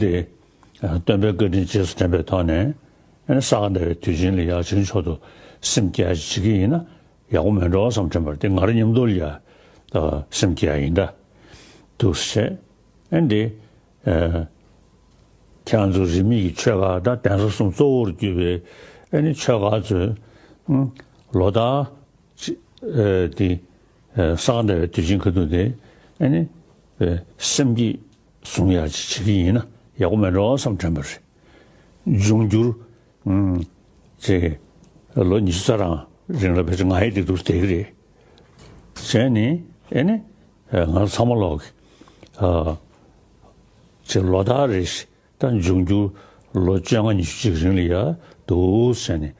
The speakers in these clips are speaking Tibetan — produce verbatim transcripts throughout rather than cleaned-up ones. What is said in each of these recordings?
དེ་སྟོན་པའི་བཀའ་དྲིན་རྗེས་སུ་དྲན་པའི་ཐོག་ནས། ཨ་ནི་ས་ག་ཟླ་བའི་དུས་ཆེན་ལ་ཡ་བྱང་ཆུབ་མཆོག་ཏུ་སེམས་བསྐྱེད་ཡ་ཅིག་བྱེད་ཀྱི་ཡིན་ན་ཡག་པོ་མེད་འགྲོ་བསམ་དྲན་པ་རེད། དེ་ང་རང་མཉམ་དུ་ལ་ཡ་སེམས་བསྐྱེད་ཡ་ཡིན་ད། འདུག་སེ་བྱས། ཨ་ནི་དེ་ཨ་ཁྱེད་རང་ཚོ་རིས་མེད་ཀྱི་ཆོས་ཁག་དང་གདན་ས་གསུམ་གཙོ་བོར་གྱུར་པའི་ཨ་ནི་ཆོས་ཁག་ཚོས་ཨ་ལོ་ལྟར་ཅི་ཨ་དེ་ཨ་ས་ག་ཟླ་བའི་དུས་ཆེན་ཁ་ཐུག་དེ་ཨ་ནི་ཨ་སེམས་བསྐྱེད་བཟུང་ཡག་ཅིག་བྱེད་ཀྱི་ཡིན་ན་ཡག་པོ་མེད་འགྲོ་བསམ་དྲན་པ་རེད། འབྱུང་འགྱུར་ཨ་ཅིག་ལོ་ཉི་ཤུ་རྩ་གྲངས་རིང་ལ་ཕལ་ཆེར་ང་ཡི་སྡུག་སྡུག་བསྡད་ཀྱི་རེད། བྱས་ནས་ཨ་ནི་ཨ་ང་ཚོ་ཚང་མ་ལོག་གི་ཨ་ཅིག་ལོ་ལྟར་རེ་བཞིན། ད་འབྱུང་འགྱུར་ལོ་བཅོ་ལྔ་ཉི་ཤུ་ཅིག་རིང་ལ་ཡ་འདུག་ཟེར་ནས་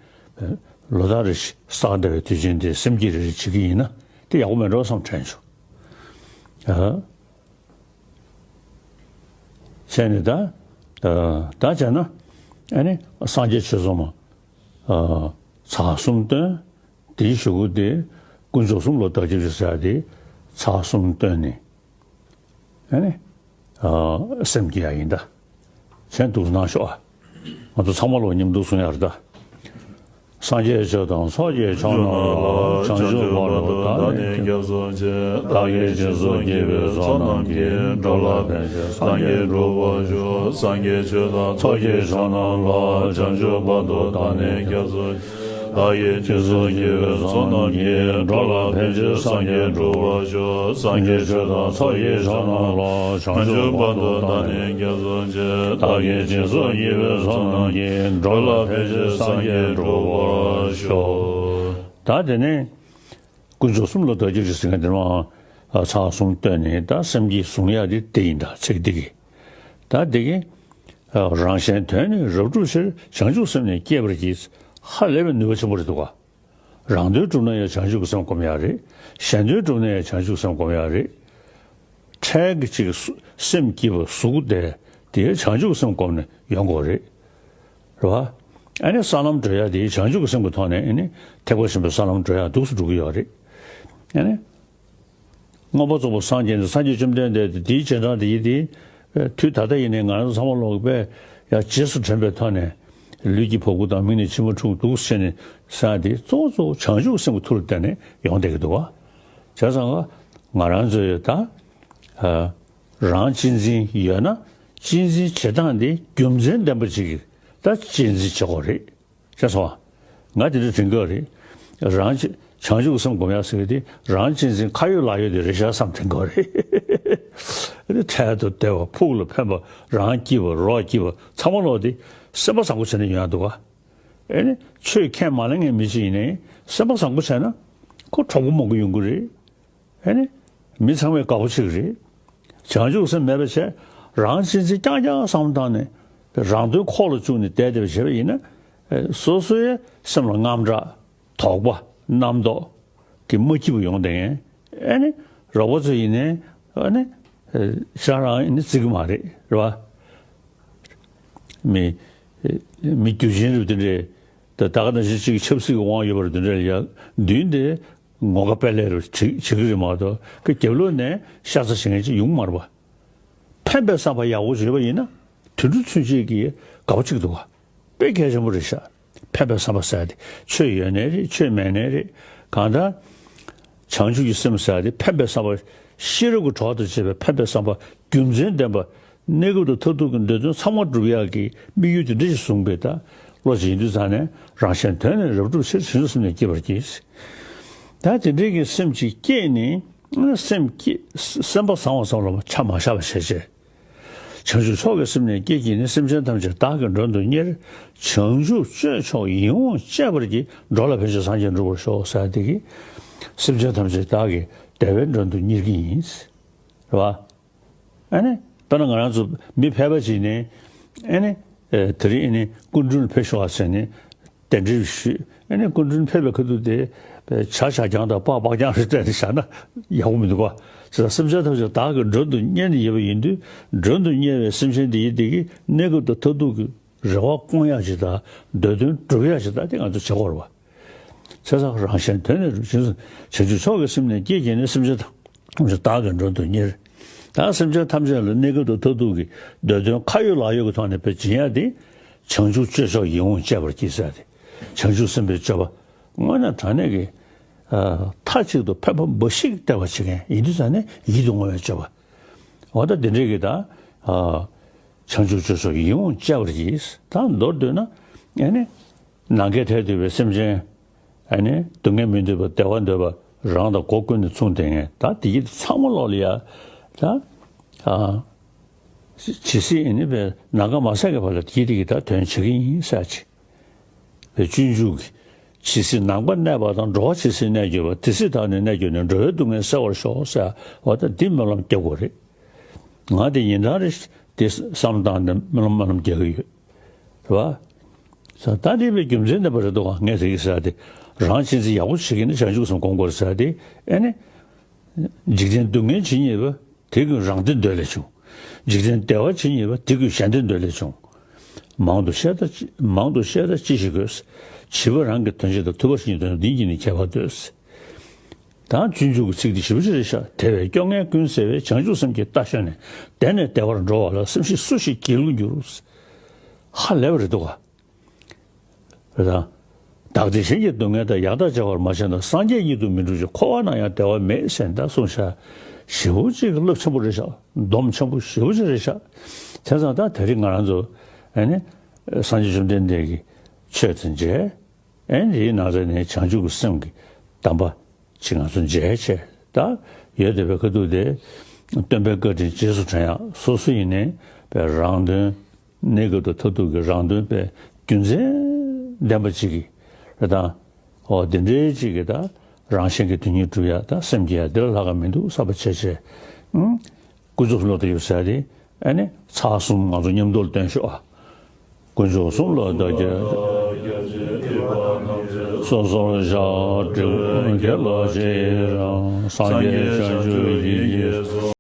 ལོ་ལྟར་རེ་བཞིན་ས་ག་ཟླ་བའི་དུས་ཆེན་དེ་སེམས་བསྐྱེད་རེ་རེ་བྱེད་ཀྱི་ཡིན་ན་དེ་ཡག་པོ་མེད་འགྲོ་བསམ་དྲན་བྱུང་། ཨ་བྱས་ནས་ད་ཨ་ད་བྱས་ན་ཨ་ནི་སངས་རྒྱས་ཆོས་ཚོགས་མ་ཨ་ཚར་གསུམ་བཏོན། དེའི་གཞུག་གུ་དེ་དཀོན་མཆོག་གསུམ་ལ་བདག་སྐྱབས་ཞུ་ཟེར་ཡ་དེ་ཚར་གསུམ་བཏོན་ནས། ཨ་ནི་ཨ་སེམས་བསྐྱེད་ཡ་ཡིན་ད། མཚན་འདུག་གནང་ཤོག་ཨ། ང་ཚོ་ཚང་མ་ལོ་མཉམ་འདུག་གསུང་ཡ་རེད་ད། སངས་རྒྱས་ཆོས་དང་ཚོགས་ཀྱི་མཆོག་རྣམས་ལ། བྱང་ཆུབ་བར་དུ་བདག་ནི་སྐྱབས་སུ་མཆི། བདག་གིས་སྦྱིན་སོགས་བགྱིས་པའི་ཚོགས་རྣམས་ཀྱིས། འགྲོ་ལ་ཕན་ཕྱིར་སངས་རྒྱས་འགྲུབ་པར་ཤོག་སངས་རྒྱས་ཆོས་དང་ཚོགས་ཀྱི་མཆོག་རྣམས་ལ། བྱང་ཆུབ་བར་དུ་བདག་ནི་སྐྱབས་སུ་མཆི། བདག་གིས་སྦྱིན་སོགས་བགྱིས་པའི་ཚོགས་རྣམས་ཀྱིས། འགྲོ་ལ་ཕན་ཕྱིར་སངས་རྒྱས་འགྲུབ་པར་ཤོག་སངས་རྒྱས་ཆོས་དང་ཚོགས་ཀྱི་མཆོག་རྣམས་ལ། བྱང་ཆུབ་བར་དུ་བདག་ནི་སྐྱབས་སུ་མཆི། བདག་གིས་སྦྱིན་སོགས་བགྱིས་པའི་ཚོགས་རྣམས་ཀྱིས། འགྲོ་ལ་ཕན་ཕྱིར་སངས་རྒྱས་འགྲུབ་པར་ཤོག་ད་དེ་ནས་དཀོན་མཆོག་གསུམ་ལ་བདག་སྐྱབས་ཞུ་ཟེར་མཁན་དེ་མ་ཚར་གསུམ་བཏོན་ནས་ད་སེམས་བསྐྱེད་བཟུང་ཡག་དེ་དེ་ཡིན་ད་ཚིག་འདི་གི། ད་འདི་གི་རང་གཞན་དོན་ནི་རབ་བསྒྲུབ་ཕྱིར། བྱང་ཆུབ་སེམས་ནི་བསྐྱེད་པར་བགྱི། ཧ་ལས་པའི་ནུས་པ་ཆེན་པོ་རེད་འདུག་ག་རང་དོན་བསྒྲུབ་ན་ཡང་བྱང་ཆུབ་ཀྱི་སེམས་སྒོམ་ཡག་རེད། གཞན་དོན་བསྒྲུབ་ན་ཡང་བྱང་ཆུབ་སེམས་སྒོམ་ཡག་རེད། འཕྲལ་གྱི་ཅིག་སུ་སེམས་སྐྱིད་པ་ཟུག་དེ་དེ་བྱང་ཆུབ་སེམས་སྒོམ་ནས་ཡོང་དགོས་རེད། རེད་བ། ཨ་ནི་ས་ལམ་བགྲོད་ཡག་དེ་བྱང་ཆུབ་ཀྱི་སེམས་ཀྱི་ཐོག་ནས་ཨ་ནི་ཐེག་པ་ཆེན་པོའི་ས་ལམ་བགྲོད་ཡག་འདུག་སེ་འགྲོ་གི་ཡོད་རེད། ཨ་ནི་མངོན་པར་རྫོགས་པར་སངས་རྒྱས་ནས་སངས་རྒྱས་བཅོམ་ལྡན་འདས་དེ་དེའི་རྗེས་འབྲང་དེ་ཡིན་ཏེ། དུས་ད་ལྟ་ཡིན་ནའི་ང་རང་ཚོ་ཚང་མ་ལོག་པས་ཡང་རྗེས་སུ་དྲན་པའི་ཐོག་ནས་ལུས་ཀྱི་བ་སྤུ་དང་མིག་ནས་མཆི་མ་འཁྲུག་འདུག་ཟེར་ནས་ཟེར་ཡག་དེ་གཙོ་བོ་གཙོ་བོ་བྱང་ཆུབ་སེམས་ཀྱི་མཐུ་ལ་བརྟེན་ནས་ཡོང་བསྡད་ཀྱི་འདུག་བ། བྱས་ཙང་ང་རང་ཚོས་ད་ཨ་རང་གཅེས་འཛིན་ཡོད་ན་གཅེས་འཛིན་བྱེད་སྟངས་དེ་རྒྱུ་མཚན་ལྡན་པ་ཅིག་གིས་ད་གཅེས་འཛིན་བྱེད་དགོས་རེད། ཤེས་སོང་ང་དེ་འདྲ་དྲན་གྱི་ཡོད་རེད། རང་གཅེས་བྱང་ཆུབ་སེམས་སྒོམ་ཡག་ཟེར་གྱི་དེ་རང་གཅེས་འཛིན་ཁ་ཡོད་ལག་ཡོད་དེ་རེད་ཤག་བསམ་དྲན་གྱི་ཡོད་རེད། འཕྲལ་དུ་བདེ་བ་ཕུགས་ལ་ཕན་པ་རང་སྐྱིད་པ་རོགས་སྐྱིད་པ་ཚང་མ་ལོག་དེ་སེམས་པ་བཟང་པོ་བྱས་ནས་ཡོང་ཡག་འདུག་ག་ཨེ་ནི་ཆོས་ཁས་མ་ལེན་མཁན་མི་ཞིག་ཡིན་ནའི་སེམས་པ་བཟང་པོ་བྱས་ན་ཁོ་གྲོགས་པོ་མང་པོ་ཡོང་གི་རེད། ཨེ་ནི། མི་ཚང་མས་དགའ་པོ་བྱེད་ཀྱི་རེད། བྱང་ཆུབ་སེམས་མེད་པ་བྱས། རང་གཅེས་འཛིན་རྐྱང་རྐྱང་བསམ་བློ་བཏང་ནས། རང་དོན་ཁོག་ལ་བཅུག་ནས་བསྡད་བསྡད་པ་བྱས་པ་ཡིན་ན། ཨེ་སོ་སོའི་སེམས་ལ་དངངས་སྐྲག་དོགས་པ། རྣམ་རྟོག་གི་མ་སྐྱིད་པོ་ཡོང་བསྡད་མཁན། ཨེ་ནི། རོགས་པ་ཚོ་ཡིན་ནའི། ཨེ་ནི། ཨེ་ཤ་རང་ཡིན་ནི་བརྩི་གི་མ་རེད། རེད་བ། མི། མི་རྒྱུ་ཆེན་རུ་དེ་འདྲས། ད་ད་ག་ནང་བཞིན་གཅིག་ཆབ་སྲིད་ཀྱི་དབང་ཡོད་པ་རུ་དེ་འདྲས་ལ་ཡ་མདུན་དེ། ངོ་དགའ་དཔལ་ལེ་རུ་བྱེད་བྱེད་ཀྱི་རེད་མ་གཏོགས་ཀྱི་རྒྱབ་ལོགས་ནས་ཤ་ཚ་བྱེད་མཁན་ཅིག་ཡོང་གི་མ་རེད་པ། ཕན་པའི་བསམ་པ་ཡག་པོ་ཅིག་ཡོད་པ་ཡིན་ན་དུད་འགྲོ་ཚུན་ཆད་ཀྱིས་དགའ་པོ་བྱེད་ཀྱི་འདུག་ག་དཔེ་གལ་ཆེན་པོ་རེད་ཤག་ཕན་པའི་བསམ་པ་ཟེར་ཡ་དེ་ཆོས་ཡོད་ནའི་རེད། ཆོས་མེད་ནའི་རེད། གང་ལྟར་བྱང་ཆུབ་ཀྱི་སེམས་ཟེར་ཡ་དེ་ཕན་པའི་བསམ་པ། ཤེས་རབ་ཀྱི་གྲོགས་དང་བཅས་པའི་ཕན་པའི་བསམ་པ་རྒྱུ་མཚན་ལྡན་པ། གནས་སྐབས་དང་མཐར་ཐུག་གི་འདོད་དོན་ཚང་མ་སྒྲུབ་ཡག་གི་དམིགས་ཡུལ་དེ་འདྲ་ཞིག་བཟུང་བའི་ད་བློ་ཅིག་ཡིན་དུས་ཙང་ནས་རང་གཞན་དོན་ནི་རབ་བསྒྲུབ་ཕྱིར། བྱང་ཆུབ་སེམས་ནི་བསྐྱེད་པར་བགྱི། ད་དེ་འདྲའི་གི་སེམས་ཅིག་བསྐྱེད་ནས་སེམས་བསྐྱེད་སེམས་པ་བཟང་བ་ཙམ་ལ་ཆ་མ་བཞག་པ་བྱས་བྱས། བྱང་ཆུབ་མཆོག་གི་སེམས་ནི་བསྐྱེད་བགྱིས་ནས། སེམས་ཅན་ཐམས་ཅད་བདག་གིས་མགྲོན་དུ་གཉེར། བྱང་ཆུབ་སྤྱོད་མཆོག་ཡིད་འོང་སྤྱད་པར་བགྱི། འགྲོ་ལ་ཕན་ཕྱིར་སངས་རྒྱས་འགྲུབ་པར་ཤོག་ཟེར་དེ་གི། སེམས་ཅན་ཐམས་ཅད་བདག་གིས་བདེ་བའི་མགྲོན་དུ་གཉེར་གྱི་ཡིན། རེད་བ། ཨ་ནི། དཔེར་ན་ང་རང་ཚོ་མི་ཕལ་པ་ཅིག་ནས། ཨ་ནི། ཨེ་དེ་རིང་ཨ་ནི་སྐུ་མགྲོན་ཕེབས་ཤོག་ཟེར་ནས་གདན་འདྲེན་ཞུས། ཨ་ནི་སྐུ་མགྲོན་ཕེབས་པའི་ཁ་ཐུག་དེ་ཇ་ཇ་རྐྱང་དང་སྤགས་སྤགས་རྐྱང་རེ་སྤྲད་ནས་བཞག་ན་ཡག་པོ་མི་འདུག་ག་བྱས་ཙང་སེམས་ཅན་ཐམས་ཅད་བདག་གིས་མགྲོན་དུ་གཉེར་ནས་ཡོད་པ་ཡིན་དུས། མགྲོན་དུ་གཉེར་བའི་སེམས་ཅན་དེ་ཡིན་དེ་གིས་གནས་སྐབས་དང་མཐར་ཐུག་གི་རེ་བ་སྐོང་ཡག་ཅིག་དང་འདོད་དོན་སྒྲུབ་ཡག་ཅིག་དང་དེ་ང་ཚོ་བྱེད་དགོས་རེད་བ། བྱས་ཙང་རང་གཞན་དོན་ནི་རུ་བྱིན་སོང་། བྱང་ཆུབ་མཆོག་གི་སེམས་ནི་བསྐྱེད་བགྱིས་ནས། སེམས་ཅན་ཐམས་ཅད་བདག་གིས་མགྲོན་དུ་གཉེར། ད་སེམས་ཅན་ཐམས་ཅད་ལ་གནས་སྐབས་དང་མཐར་ཐུག་གི་འདོད་དོན་ཁ་ཡོད་ལག་ཡོད་ཀྱི་ཐོག་ནས་དཔེ་སྦྱིན་ཡ་དེ། བྱང་ཆུབ་སྤྱོད་མཆོག་ཡིད་འོང་སྤྱད་པར་བགྱི་ཟེར་ཏེ། བྱང་ཆུབ་སེམས་དཔའི་སྤྱོད་པ་དངོས་གནས་དྲང་གནས་ཀྱི། ཨ། མཐའ་གཅིག་ཏུ་ཕན་པ་འབའ་ཞིག་སྟེར་བར་བྱེད་མཁན་ཡིན་དུས་ཙང་ནས་ཡིད་དུ་འོང་བའི་སྤྱོད་པ། འོ་ད་དེ་འདྲའི་གི་ད། ཨ། བྱང་ཆུབ་སྤྱོད་མཆོག་ཡིད་འོང་སྤྱད་པར་བགྱི། ད་མདོར་བསྡུས་ན། ཨ་ནི། ནམ་མཁའི་མཐས་གཏུགས་པའི་སེམས་ཅན། ཨ་ནི་སྡུག་བསྔལ་མི་འདོད་པ་བདེ་བ་འདོད་པ་རང་དང་སྒོ་ཀུན་ནས་མཚུངས་ལྡན་མཁན་ད་དེ་ཡིད་ཚང་མ་ལོག་ལ་ཡ། ད། ཨ། ཇི་སྲིད་ཨ་ནི་བའི་ནམ་མཁའ་མ་ཟད་ཀྱི་བར་ལ་དེ་ཡིད་ཀྱི་ད་དོན་བྱེད་ཀྱི་ཡིན་ཟེར་ཅིག་བའི་སྤྱོད་འཇུག་གི། ཇི་སྲིད་ནམ་མཁའ་གནས་པ་དང་འགྲོ་བ་ཇི་སྲིད་གནས་གྱུར་པ་དེ་སྲིད་བདག་ནི་གནས་གྱུར་ནས་འགྲོ་བའི་སྡུག་བསྔལ་སེལ་བར་ཤོག་ཟེར་བ་ད་འདི་སྨོན་ལམ་རྒྱག་དགོས་རེད། ང་དེ་ཉིན་གྲངས་རེ་དེ་བསམ་བཏང་ནས་སྨོན་ལམ་སྨོན་ལམ་རྒྱག་གི་ཡོད། རེད་བ། ས་ད་འདི་བའི་རྒྱུ་མཚན་ནི་བ་རེད་འདུག་ག་ངས་ཟེར་གྱི་ཟེར་ཏེ། རང་ཅི་འཛིན་ཡག་པོ་བྱེད་ཀྱི་ནི་བྱང་ཆུབ་སེམས་སྒོམ་དགོས་ཟེར་ཏེ། ཨེ་ནི། འཇིག་རྟེན་སྡུག་བསྔལ་ཇི་སྙེད་པ། དེ་ཀུན་རང་བདེ་འདོད་ལས་བྱུང་། འཇིག་རྟེན་བདེ་བ་ཇི་སྙེད་པ། དེ་ཀུན་གཞན་བདེ་འདོད་ལས་བྱུང་། མང་དུ་བཤད་ད་ཅི་མང་དུ་བཤད་ད་ཅི་ཞིག་དགོས། བྱིས་པ་རང་གི་དོན་བྱེད་དང་ཐུབ་པ་ཞིག་དོན་འདི་གཉིས་ནི་ཁྱད་པར་འདོད། དང་སྤྱོད་འཇུག་གི་ཚིག་འདི་ཞེ་པོ་ཅིག་རེད་ཤག་དེ་བས་སྐྱོ་ངལ་ཀུན་སེལ་བའི་བྱང་ཆུབ་སེམས་ཀྱི་རྟ་ཞོན་ནས། བདེ་ནས་བདེ་བར་འགྲོ་བ་ལ། སེམས་ཤེས་སུ་ཞིག་སྒྱིད་ལུག་འགྱུར། ཧ་ལས་པ་རེད་འདུག་ག་རེད་དང་། བདག་བདེ་གཞན་གྱི་སྡུག་བསྔལ་དང་། ཡང་དག་བྱ་བར་མ་བྱས་ན། སངས་རྒྱས་ཉིད་དུ་མི་འགྲུབ་ཅིང་། འཁོར་བ་ན་ཡང་བདེ་བ་མེད་ཟེར་ད་གསུངས་ཤག་ཞེ་པོ་ཅིག་རླབས་ཆེན་པོ་རེད་ཤག་སྡོམ་ཆེན་པོ་ཞེ་པོ་ཅིག་རེད་ཤག་དེ་ཙང་ད་དེ་རིང་ང་རང་ཚོ་ཨ་ནི་སངས་རྒྱས་བཅོམ་ལྡན་འདས་ཀྱི་ཆོས་དང་མཇལ། ཨེ་འདིའི་ནང་ཚན་ནས་བྱང་ཆུབ་ཀྱི་སེམས་ཀྱི་གདམས་པ་ཅིག་ང་ཚོ་མཇལ་བྱས་ད་ཡོད་བསྡད་པའི་ཁ་ཐུག་དེ། སྟོན་པའི་བཀའ་དྲིན་རྗེས་སུ་དྲན་ཡག་སོ་སོ་ཡིན་ནའི་པའི་རང་དོན། གནས་སྐབས་དང་མཐར་ཐུག་གི་རང་དོན་པའི་རྒྱུ་མཚན་ལྡན་པ་ཅིག་གི་རེད་དང་། འོ་དེ་འདྲའི་ཅིག་གི་ད་རང་གཞན་གྱི་དོན་གཉིས་སྒྲུབ་ཡག་ད་སེམས་བསྐྱེད་ཡག་འདི་ལ་ལྷག་ག་མི་འདུག་བསམ་པ་བྱས་བྱས། ཨང་། ཀུན་རྫོབ་བློ་དང་ཡོད་ཚད་དེ། ཨ་ནི་ཚར་གསུམ་ང་ཚོ་མཉམ་དུ་བཏོན་ཤོག་ཨ། དཀོན་མཆོག་གསུམ་ལ་བདག་སྐྱབས། སོ་སོར་བཤགས། འབྲས་བུ་དགེ་ལ་རྗེས་རང་། སངས་རྒྱས་བྱང་ཆུབ་ཡིད་ཀྱིས་སུ།